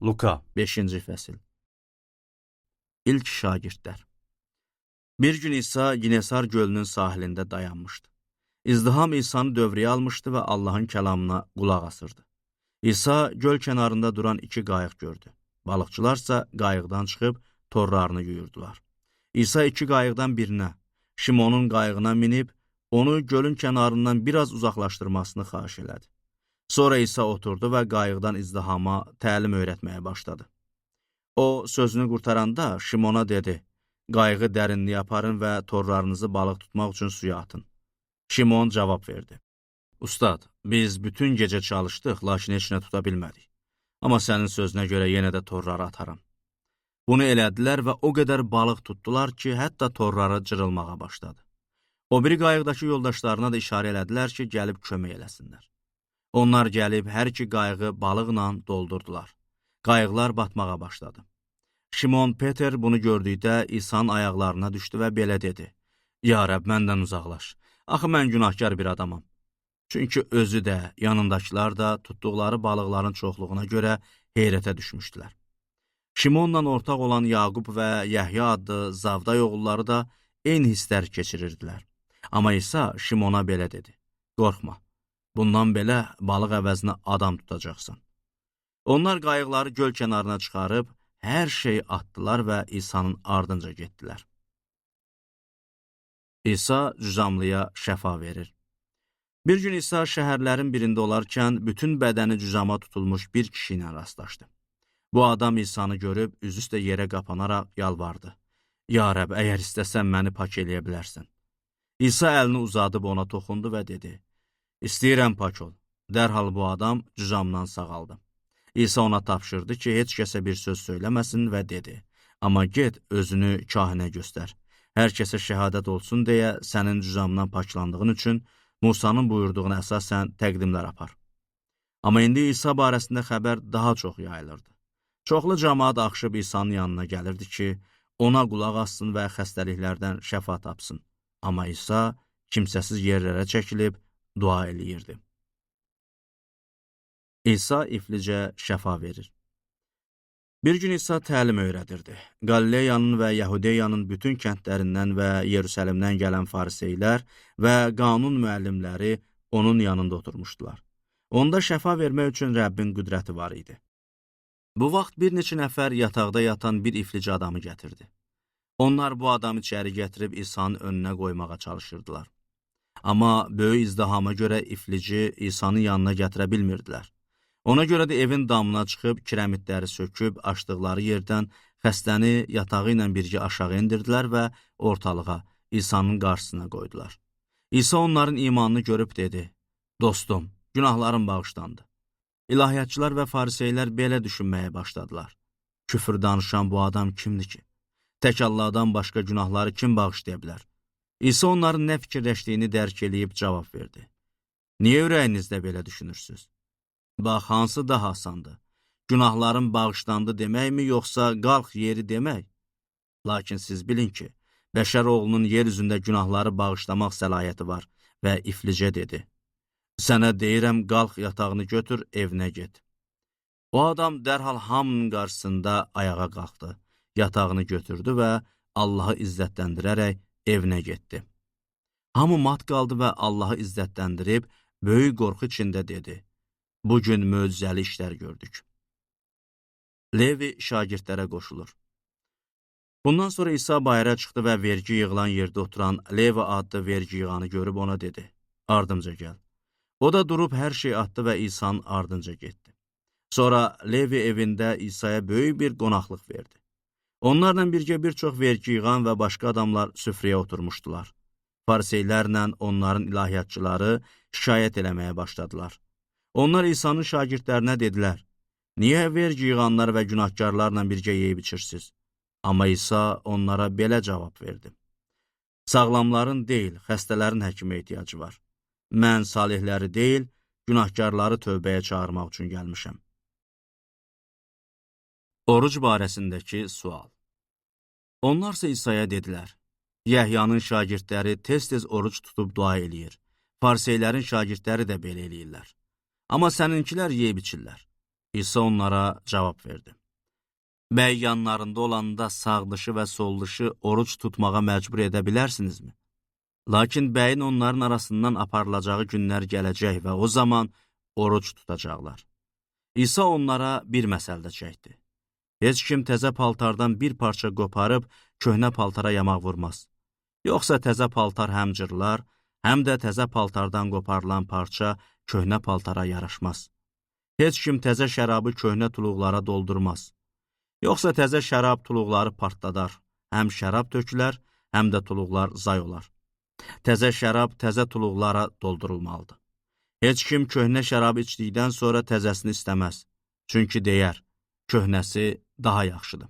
Luka 5-ci fəsil. İlk şagirdlər. Bir gün İsa Ginesar gölünün sahilində dayanmışdı. İzdiham İsa'nı dövrəyə almışdı və Allahın kəlamına qulaq asırdı. İsa göl kənarında duran iki qayıq gördü. Balıqçılarsa qayıqdan çıxıb torlarını yuyurdular. İsa iki qayıqdan birinə, Şimonun qayığına minib, onu gölün kənarından biraz uzaqlaşdırmasını xahiş elədi. Sonra İsa oturdu və qayıqdan izdihama təlim öyrətməyə başladı. O, sözünü qurtaranda Şimona dedi, qayığı dərinliyə aparın və torlarınızı balıq tutmaq üçün suya atın. Şimon cavab verdi. Ustad, biz bütün gecə çalışdıq, lakin heç nə tuta bilmədik. Amma sənin sözünə görə yenə də torları ataram. Bunu elədilər və o qədər balıq tutdular ki, hətta torları cırılmağa başladı. O biri qayıqdakı yoldaşlarına da işarə elədilər ki, gəlib kömək eləsinlər. Onlar gəlib hər iki qayığı balıqla doldurdular. Qayıqlar batmağa başladı. Şimon Peter bunu gördükdə İsa'nın ayaqlarına düşdü və belə dedi. Ya Rəbb, məndən uzaqlaş. Axı mən günahkar bir adamam. Çünki özü də, yanındakılar da tutduqları balıqların çoxluğuna görə heyrətə düşmüşdülər. Şimonla ortaq olan Yaqub və Yəhya adlı Zavday oğulları da eyni hisslər keçirirdilər. Amma İsa Şimona belə dedi. Qorxma, bundan belə balıq əvəzinə adam tutacaqsan. Onlar qayıqları göl kənarına çıxarıb, hər şeyi atdılar və İsa'nın ardınca getdilər. İsa cüzamlıya şəfa verir. Bir gün İsa şəhərlərin birində olarkən bütün bədəni cüzama tutulmuş bir kişi ilə rastlaşdı. Bu adam İsa'nı görüb üzü üstə yerə qapanaraq yalvardı. Ya Rəbb, əgər istəsən məni pak eləyə bilərsən. İsa əlini uzadıb ona toxundu və dedi, İstəyirəm pak ol. Dərhal bu adam cüzamdan sağaldı. İsa ona tapşırdı ki, heç kəsə bir söz söyləməsin və dedi, amma get, özünü kahinə göstər. Hər kəsə şəhadət olsun deyə sənin cüzamdan paklandığın üçün Musanın buyurduğuna əsasən təqdimlər apar. Amma indi İsa barəsində xəbər daha çox yayılırdı. Çoxlu camaat axışıb İsa'nın yanına gəlirdi ki, ona qulaq assın və xəstəliklərdən şəfa tapsın. Amma İsa kimsəsiz yerlərə çəkilib dua eləyirdi. İsa iflicə şəfa verir. Bir gün İsa təlim öyrədirdi. Qalileyanın və Yahudiyanın bütün kəndlərindən və Yerusəlimdən gələn fariseylər və qanun müəllimləri onun yanında oturmuşdular. Onda şəfa vermək üçün Rəbbin qüdrəti var idi. Bu vaxt bir neçə nəfər yataqda yatan bir iflic adamı gətirdi. Onlar bu adamı içəri gətirib İsa'nın önünə qoymağa çalışırdılar. Amma böyük izdihama görə iflici İsa'nın yanına gətirə bilmirdilər. Ona görə də evin damına çıxıb kirəmitləri söküb açdıqları yerdən xəstəni yatağı ilə birgə aşağı endirdilər və ortalığa İsa'nın qarşısına qoydular. İsa onların imanını görüb dedi, Dostum, günahların bağışlandı. İlahiyyatçılar və fariseylər belə düşünməyə başladılar. Küfür danışan bu adam kimdir ki? Tək Allahdan başqa günahları kim bağışlaya bilər? İsa onların nə fikirləşdiyini dərk eləyib cavab verdi. Niyə ürəyinizdə belə düşünürsünüz? Bax, hansı daha asandır? Günahların bağışlandı deməkmi, yoxsa qalx yeri demək? Lakin siz bilin ki, bəşər oğlunun yer üzündə günahları bağışlamaq səlahiyyəti var və iflicə dedi. Sənə deyirəm, qalx yatağını götür, evinə get. O adam dərhal hamının qarşısında ayağa qalxdı, yatağını götürdü və Allahı izzətləndirərək evinə getdi. Hamı mat qaldı və Allahı izzətləndirib, böyük qorxu içində dedi. Bugün möcüzəli işlər gördük. Levi şagirdlərə qoşulur. Bundan sonra İsa bayıra çıxdı və vergi yığılan yerdə oturan Levi adlı vergi yığanı görüb ona dedi, ardımca gəl. O da durub hər şey atdı və İsa'nın ardınca getdi. Sonra Levi evində İsa'ya böyük bir qonaqlıq verdi. Onlarla birgə bir çox vergi yığan və başqa adamlar süfrəyə oturmuşdular. Fariseylərlə onların ilahiyyatçıları şikayət eləməyə başladılar. Onlar İsa'nın şagirdlərinə dedilər, niyə vergi yığanlar və günahkarlarla birgə yeyib içirsiniz? Amma İsa onlara belə cavab verdi. Sağlamların deyil, xəstələrin həkimə ehtiyacı var. Mən salihləri deyil, günahkarları tövbəyə çağırmaq üçün gəlmişəm. Oruc barəsindəki sual. Onlarsa İsa'ya dedilər, Yəhyanın şagirdləri tez-tez oruc tutub dua eləyir. Fariseylərin şagirdləri də belə eləyirlər. Amma səninkilər yeyib içirlər. İsa onlara cavab verdi. Bəy yanlarında olanda sağdışı və soldışı oruc tutmağa məcbur edə bilərsinizmi? Lakin bəyin onların arasından aparılacağı günlər gələcək və o zaman oruc tutacaqlar. İsa onlara bir məsəl də çəkdi. Heç kim təzə paltardan bir parça qoparıb köhnə paltara yamaq vurmaz. Yoxsa təzə paltar həm cırlar, həm də təzə paltardan qoparılan parça köhnə paltara yaraşmaz. Heç kim təzə şərabı köhnə tuluqlara doldurmaz. Yoxsa təzə şərab tuluqları partladar, həm şərab tökülər, həm də tuluqlar zay olar. Təzə şərab təzə tuluqlara doldurulmalıdır. Heç kim köhnə şərabı içdikdən sonra təzəsini istəməz. Çünki deyər, köhnəsi daha yaxşıdır.